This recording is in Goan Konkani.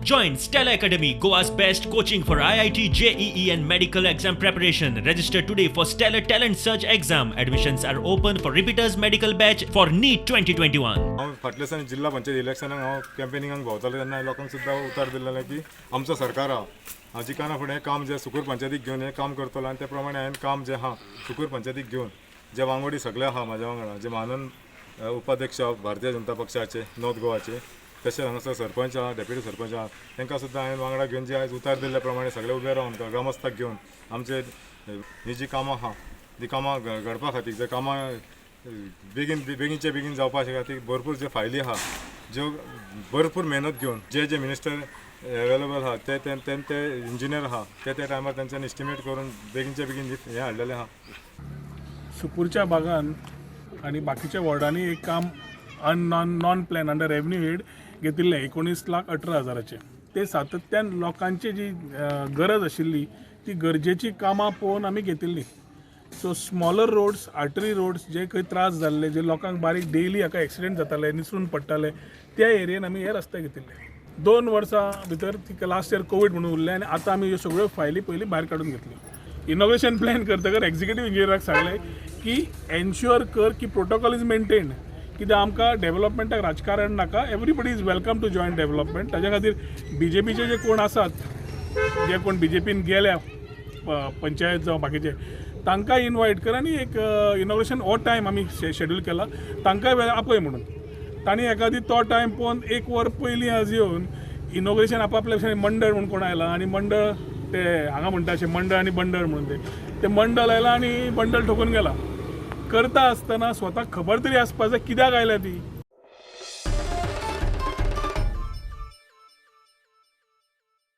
Join Stella Academy, Goa's best coaching for IIT, JEE, and medical exam preparation. Register today for Stellar Talent Search exam. Admissions are open for repeaters medical batch for NEET 2021. हांव फाटल्या दिसांनी जिल्हा पंचायत इलेक्शनाक हांव कॅम्पेनिंगाक भोंवतालो तेन्ना लोकांक सुद्दां उतर दिलेलें की आमचो सरकार आहा, हांव जिकाना फुडें हें काम जें सुकूर पंचायतीक घेवन हें काम करतलो. आनी ते प्रमाणे हांवें काम जें आहा, सुकूर पंचायतीक घेवन जे वांगडी सगळे आहा म्हाज्या वांगडा, जे मानन उपाध्यक्ष भारतीय जनता पक्षाचे नॉर्थ गोवाचे, तशेंच हांगासर सरपंच आहा, डेप्युटी सरपंच आहा, तांकां सुद्दां हांवें वांगडा घेवन जे आयज उतार दिल्ल्या प्रमाणे सगळे उबे रावन ग्रामस्थाक घेवन आमचे ही जी कामां आहा ती कामां घडपा खातीर, जे कामां बेगीन बेगीनचे बेगीन जावपा खातीर भरपूर जे फायली आहा ज्यो भरपूर मेहनत घेवन जे जे मिनिस्टर एवेलेबल आहा, ते ते ते ते इंजिनियर आहा, ते त्या टायमार तेंच्यांनी एस्टिमेट करून बेगीनचे बेगीन हें हाडलेलें आहा. सुकूरच्या भागान आनी बाकीच्या वॉर्डांनी एक काम un non plan under revenue head घेतिल्लें 19,18,000चें. ते सातत्यान लोकांची जी गरज आशिल्ली ती गरजेची कामां पळोवन आमी घेतिल्लीं. So smaller roads, artery roads, जे खंय त्रास जाल्ले, जे लोकांक बारीक डेली हाका एक्सिडेंट जाताले, निसरून पडटाले, त्या एरियेन आमी हे रस्ते घेतिल्ले. 2 वर्सां भितर ती लास्ट इयर कोवीड म्हणून उरलें आनी आतां आमी ह्यो सगळ्यो फायली पयलीं भायर काडून घेतल्यो. इनॉग्रेशन प्लॅन करतकर एक्झिक्युटीव इंजिनियराक सांगलें की एन्श्योर कर की प्रोटोकॉल is maintained, कित्याक आमकां डेव्हलपमेंटाक राजकारण नाका. Everybody is welcome to join development. ताच्या खातीर बीजेपीचे जे कोण आसात, जे कोण बीजेपीन गेल्या पंचायत जावं बाकीचे, तांकां इनवायट कर आनी एक इनॉग्रेशन हो टायम आमी शेड्यूल केला, तांकांय वेळ आपय म्हणून. तांणी एकादी तो टायम पळोवन एक वर पयलीं आज येवन इनॉग्रेशन आपापल्या मंडळ म्हणून कोण आयला आनी मंडळ ते हांगा म्हणटा अशें मंडळ आनी बंडळ म्हणून, ते ते मंडळ आयला आनी बंडल ठोकून गेला. करता आसतना स्वताक खबर तरी आसपा जाय कित्याक आयल्या ती.